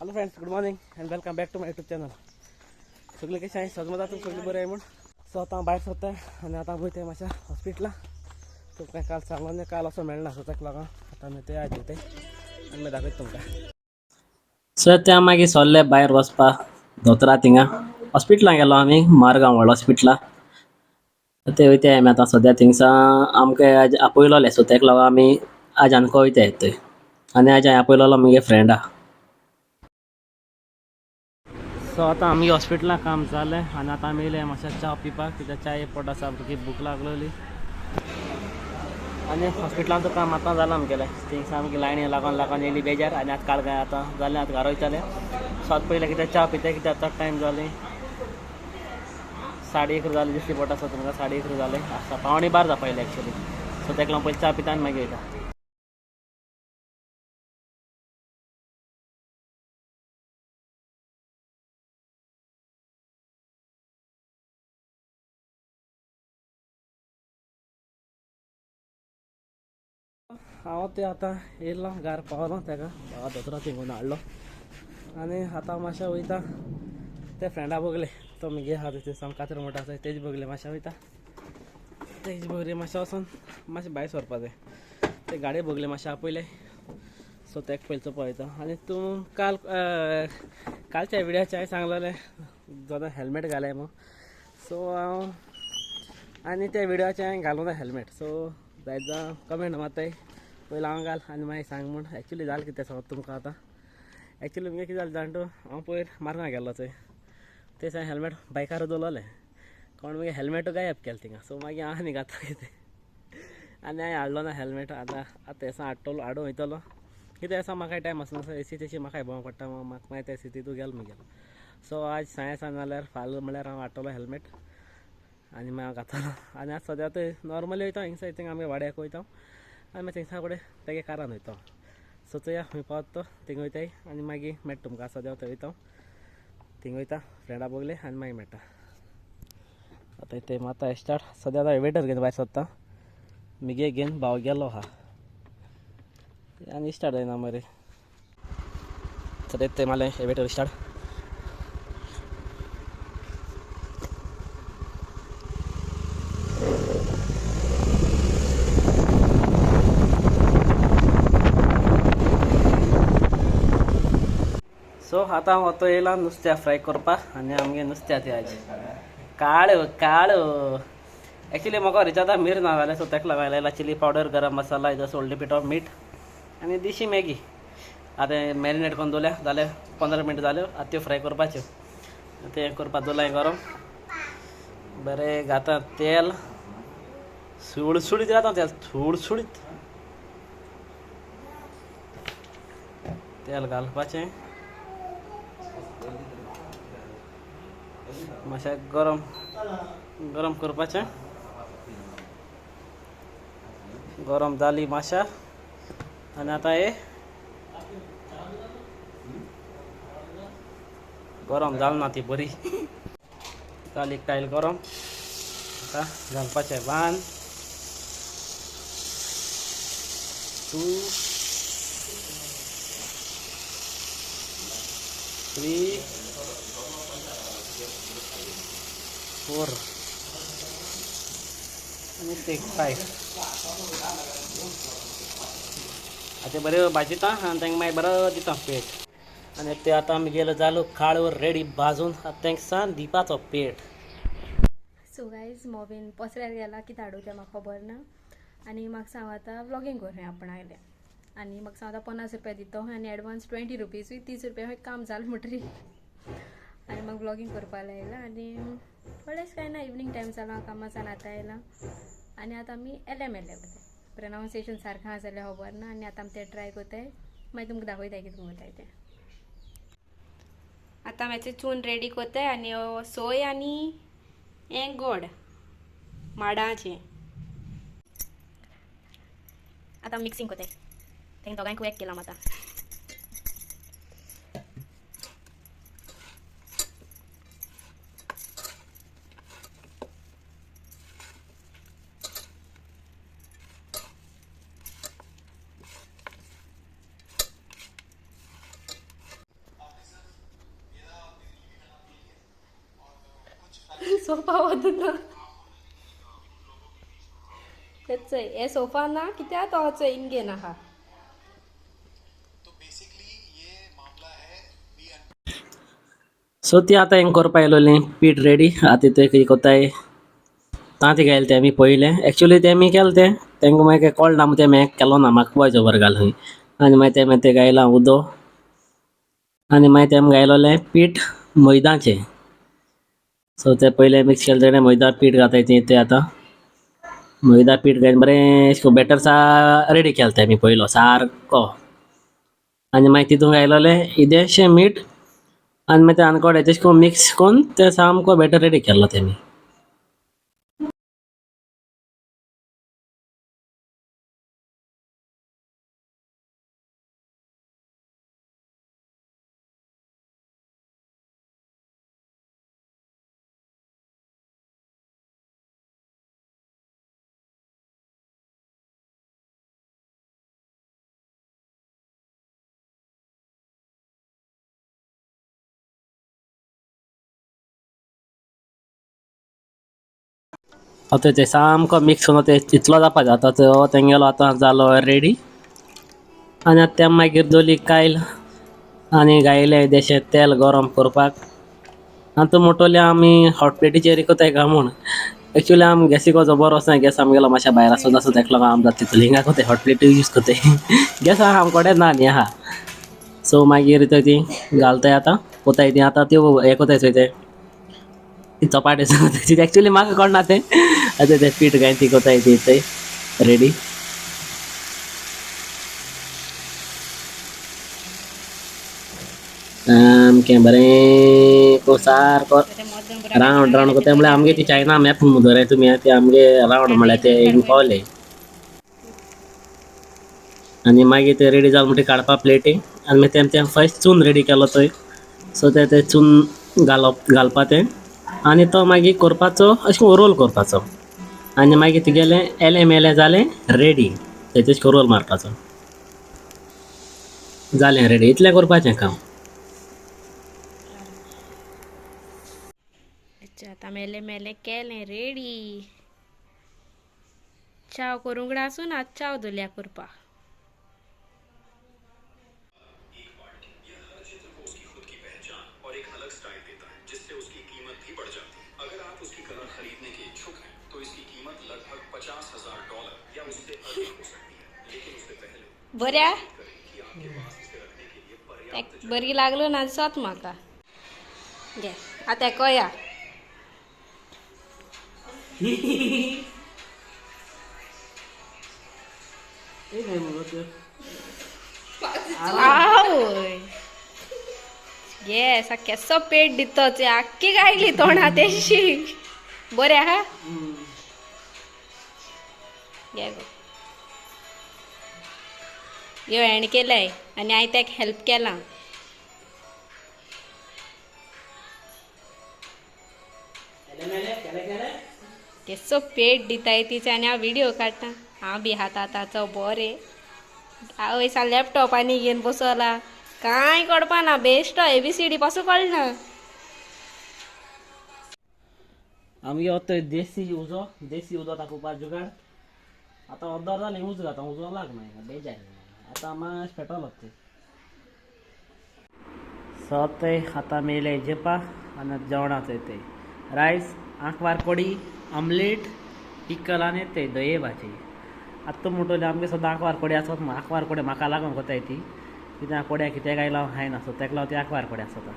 Hello friends, good morning and welcome back to my YouTube channel. सगळे कशें आहाय, सजमता तुमी सगळीं बरें म्हूण. सो आतां हांव भायर सरता आनी आतां वयता मातशें हॉस्पिटलां. तुमकां काल सांगलो, काल असो मेळना, सो ताका लागून आतां आमी ते आयज वयताय आनी मागीर दाखयता तुमकां. सो ते मागीर सरले भायर वचपा दोतोरा थिंगा हॉस्पिटलां गेलो आमी, मारगांव व्हड हॉस्पिटलां ते वयताय आमी आतां सद्या. थिंगसा आमकां आज आपयलोलें, सो ताका लागून आमी आज आमकां वयताय थंय. आनी आज हांवें आपयलोलो मुगे फ्रेंडा. सो आतां आमगे हॉस्पिटलां काम जालें आनी आतां आमी येयले मातशें च्या पिवपाक, कित्याक च्याय पोट सामकी भूक लागलोली. आनी हॉस्पिटलांचो काम आतां जालां आमगेलें. थिंगसा आमगे लायनी लागून लागून येयली बेजार आनी आतां काल काय आतां जालें, आतां घरा वयतालें. सो आतां पयलें कित्याक च्या पिताय, कित्याक आतां टायम जाली 1:30 जाली दिसली पोट आसा तुमकां, 1:30 जालें आसा, 11:45 जावपा येयलें एक्चुली. सो ताका लागून पयलीं च्या पिता आनी मागीर वयता. हांव ते आतां येयलो घार पावलो, ताका दोतोरा थिंगून हाडलो आनी आतां मातशें वयता ते फ्रेंडा बगले, तो मुगे आहा ते सामको कातर मोठो आसा तेजे बगले मातशें वयता. तेजे बगले मातशें वचोन मातशें भायर सरपा जाय, ते गाडये बगले मातशें आपयले, सो तेका पयलीं चोवपा वयता. आनी तूं काल कालच्या विडियोचे हांवें सांगलेलें जाल्यार हेल्मेट घालाय म्हूण, सो हांव आनी त्या विडियोचे हांवें घालूं ना हेल्मेट. सो जायत जाण कमेंट मारताय पयलीं हांव घाल आनी मागीर सांग म्हूण. एक्चुली जालें कितें सांगता तुमकां आतां. एक्चुली मुगे कितें जालें जाण तूं, हांव पयर मारगांव गेल्लो थंय, ते हांवें हेल्मेट बायकार दवरलें, कोण मागीर हेल्मेट गायब केलें थिंगा. सो मागीर हांव आनी घाता कितें आनी हांवें हाडलो ना हेल्मेट. आतां आतां हें हाडटलो, हाडूं वयतलो कितें आसा, म्हाका टायम आसना, सो एसी तेशी म्हाकाय भोंवंक पडटा, म्हाका मागीर ते सिटी तूं गेलो मुगेलो. सो आज सांय आसा जाल्यार फाल्यां म्हळ्यार हांव हाडटलो हेल्मेट आनी मागीर हांव घातलो. आनी आज सद्या थंय नॉर्मली वयता हिंगसा, थिंगा आमगे वाड्याक वयता आनी मागीर थिंगसा कडेन तेगे कारान वयता. सो चोया खंय पावता तो, थिंग वयताय आनी मागीर मेळटा तुमकां. सद्या थंय वयता, थिंग वयता फ्रेंडा बगले आनी मागीर मेळटा. आतां ते माता स्टार्ट. सद्या आतां वेटर घेवन भायर सरता, मुगे घेवन भाव गेलो आहा आनी स्टार्ट जायना मरे. सद्या ते मारलें वेटर स्टार्ट. सो आतां हांव येयला नुस्त्या फ्राय करपाक आनी आमगे नुस्त्या ते आज काळो काळो. एक्चुली म्हाका रिचार्जा मिर ना जालें, सो ताका लागून लायला चिली पावडर, गरम मसाला, इधर सोल्टी पिठो, मीठ आनी दिशी मॅगी. आतां मॅरिनेट करून दवरल्या, जालें 15 मिनटां जाल्यो, आतां त्यो फ्राय करपाच्यो. तें करपाक दवरलां गरम, बरें घाता तेल सुळसुळीत घाता तेल, सुळसुळीत तेल घालपाचें, मातशें गरम गरम करपाचें. गरम जाली मातशा आनी आतां हे गरम जाल ना ती बरी जाली टायल गरम. आतां घालपाचें 1 2 3 4 आनी 6 5. आतां बरें भाजता आनी तांकां मागीर बरो दिता पेट. आनी ते आतां आमी गेलो जालो काळो रेडी भाजून, आतां तांकां सांग दिवपाचो पेट. सो गायज मोबीन पसऱ्यार गेला कितें हाडूं तें म्हाका खबर ना आनी म्हाका सांग आतां व्लॉगींग करूं आपणागेलें आनी म्हाका सांग आतां 50 रुपया दितो आनी एडवान्स 20 रुपीजूय 30 रुपया काम जालें म्हणटरी आनी म्हाका व्लॉगींग करपाक लायलां. आनी व्हडलेंच कांय ना, इवनींग टायम जाला, कामासान आतां आयलां आनी आतां आमी एल एम एल वताय. प्रोनावन्सिएशन सारकें आसा जाल्यार खबर ना आनी आतां आमी तें ट्राय करताय, मागीर तुमकां दाखयताय कितें करताय तें. आतां मातशें चून रेडी करताय आनी सोय आनी हें गोड माडाचें आतां मिक्सींग करताय. तेंका दोगांयकूय एक केलां आतां. सोफा वतना तेच हे सोफा ना कित्याक तो चोय इंगेन आहा. सो ती आतां हें करपा येयलोली पीठ रेडी. आतां ते कितें कोत्ताय तांती घायले तें आमी पळयलें. एक्चुली तें आमी केलें तें तांकां मागीर कळना ना तें हांवें केलो ना, म्हाका वॉयस ओवर घाल खंय. आनी मागीर तें मागीर तें घायलां उदक आनी मागीर तें घायलोलें पीठ मैदाचें. सो तें पयलें मिक्स केलें तेणें मैदा पीठ घाताय ती तें आतां मैदा पीठ घायन बरें अशें बेटर सा रेडी केलें तें आमी पयलो सारको. आनी मागीर तितून घायलोलें इदेशें मीठ आनी मागीर तें आनकोडे तेशें करून मिक्स करून तें सामको बेटर रेडी केल्लो तेमी. आतां ते सामको मिक्स करून ते इतलो जावपा जाय. आतां तो तेंगेलो आतां जालो रेडी. आनी आतां ते मागीर दोली कायल आनी घायलें देशें तेल गरम करपाक. आतां मोटोले आमी हॉट प्लेटीचेर कोताय काय म्हूण. एक्चुली आमी गॅसी जबर वचना, गॅस आमगेलो मातशा भायर आसत आसत तेका लागून आमी जाता तितले हिंगा कोताय हॉट प्लेटी यूज कोताय. गॅस आहा आमकोडे ना न्ही आहा. सो मागीर ती घालताय आतां कोताय ती आतां त्यो हें कोताय चोय ते चपाटे एक्चुली म्हाका कळना तें. आतां तें पीठ घायन ती कोताय ती थंय रेडी. सामकें बरें सारको रावंड रावंड कोताय म्हळ्यार आमगे ती चायना मॅप धराय तुमी ते आमगे रावंड म्हळ्यार ते हिंग पावले. आनी मागीर ते रेडी जालें म्हणटकीर काडपा प्लेटी. आनी मागीर तें फर्स्ट चून रेडी केलो थंय. सो तें तें चून घालप घालपा तें आनी तो मागीर करपाचो अशें करून रोल करपाचो. आनी मागीर तुगेलें एलें मेलें जालें रेडी. तें तशें करून रोल मारपाचो जालें रेडी. इतलें करपाचें काम. अच्छा आतां मेले मेले केलें रेडी. चाव करूंक आसून आतां चाव दवरल्या करपाक. बऱ्या बरी लागलो ना सोत म्हाका. घे आतां कया आवय घे केसो पेट दितो आख्खी गायली तोंडा तेशी. बरें आहा घे गो. यो हेणें केलंय आनी हांवें तेका हेल्प केलां. केसो पेट दिताय तिचे आनी हांव व्हिडियो काडटा. हांव बी हाता आतांचो बरें आवय सा लॅपटॉप आनी घेवन बसला कांय कळपा ना. बेश्टो ABCD पासून कळना. आमगे आतां देसी उजो देसी उदक तापोवपा जुगाड. आतां अर्दो जालें उजो आतां उजो लागना बेजार आतां मातशें पेटोलो तें. सो तें आतां मेले जेपा आनी जेवणां चोय तें रायस आंकवार कोडी आमलेट पिकल आनी ते दये भाजी. आतां म्हणटले आमगे सदां आंकवार कोडी आसत आंकवार कोडी म्हाका लागून कोताय ती कित्याक कोड्या कित्याक आयला खायना. सो तेका लागून ती आंकवार कोडी आसता.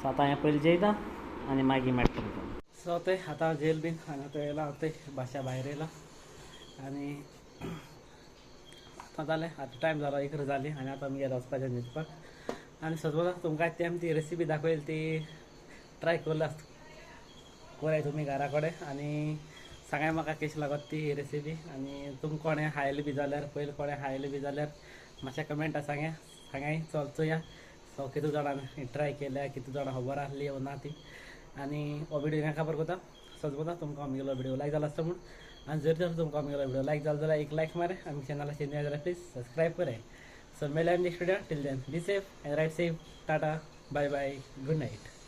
सो आतां हांवें पयलीं जेयता आनी मागीर मेळटा तुमकां. सो तें आतां जेल बीन आनी आतां येयलां तें भाशा भायर येयलां आनी आतां जालें आतां टायम जालो 11 जाली आनी आतां आमी गेले वचपाचें न्हिदपाक. आनी सजवता तुमकां तेम ती रेसिपी दाखयली ती ट्राय करला कोराय तुमी घरा कडेन आनी सांगाय म्हाका कशी लागत ती रेसिपी. आनी तुमकां कोणें खायली बी जाल्यार पयलीं कोणें खायली बी जाल्यार मातशें कमेंटा सांगे सांगाय चल चोया. सो कितू जाणां ट्राय केल्या कितू जाणां खबर आसली वो ना ती. आनी हो व्हिडियो हिंगा खबर करता. सजवता तुमकां आमगेलो व्हिडियो लायक जाला आसता म्हूण. आनी जर तर तुमकां आमगेलो व्हिडियो लायक जालो जाल्यार एक लायक मारे आनी चॅनलाचेर नवे जाल्यार प्लीज सबस्क्रायब करे. सो मेळया next video. Till then be safe and ride safe. Tata bye bye good night.